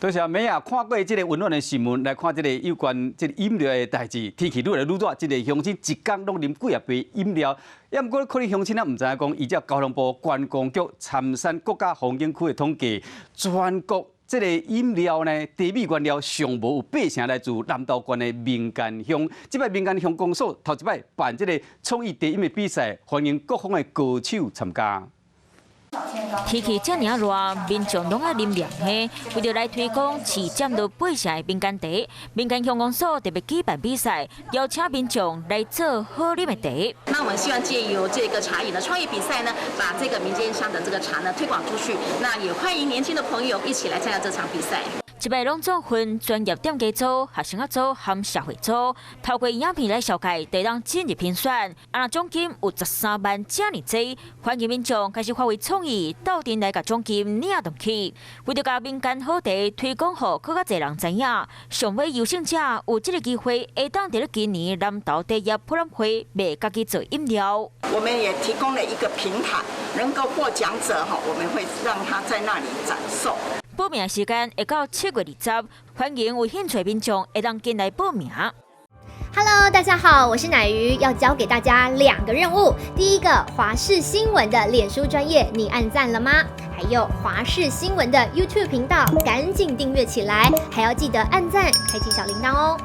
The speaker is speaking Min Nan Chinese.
多謝美亞看過這個溫暖的新聞，來看這個有關這個飲料的代誌。天氣愈來愈熱，這個鄉親一工攏啉幾仔杯飲料。也毋過可能鄉親仔毋知影講，依照交通部觀光局參山國家風景區的統計，全國這個飲料呢，茶米原料上無有八成來自南投縣的民間鄉。這擺民間鄉公所頭一擺辦這個創意茶飲的比賽，歡迎各方的高手參加。天氣遮爾仔熱，民眾攏愛啉涼的。為著來推廣市佔著八成的民間茶，民間鄉公所特別舉辦比賽，邀請民眾來做好啉的茶。那我們希望借由這個茶飲的創意比賽呢，把這個民間鄉的這個茶呢推廣出去。那也歡迎年輕的朋友一起來參加這場比賽。這擺攏總分專業店家組、學生仔組和社會組，透過影片來紹介，就當進入評選。啊，獎金有13萬遮爾濟，歡迎民眾開始發揮創意，鬥陣來共獎金領轉去。為著共民間好茶推廣予閣較濟人知影，上尾優勝者有這個機會，會當佇咧今年南投茶葉博覽會賣家己做飲料。我們也提供了一個平台，能夠獲獎者哈，我們會讓他在那裡展售。報名時間會到7月20，歡迎有興趣的民眾會當進來報名。 Hello，大家好，我是奶魚，要交給大家兩個任務。第一個，華視新聞的臉書專頁，你按讚了嗎？還有華視新聞的 YouTube 頻道，趕緊訂閱起來，還要記得按讚，開啟小鈴鐺哦。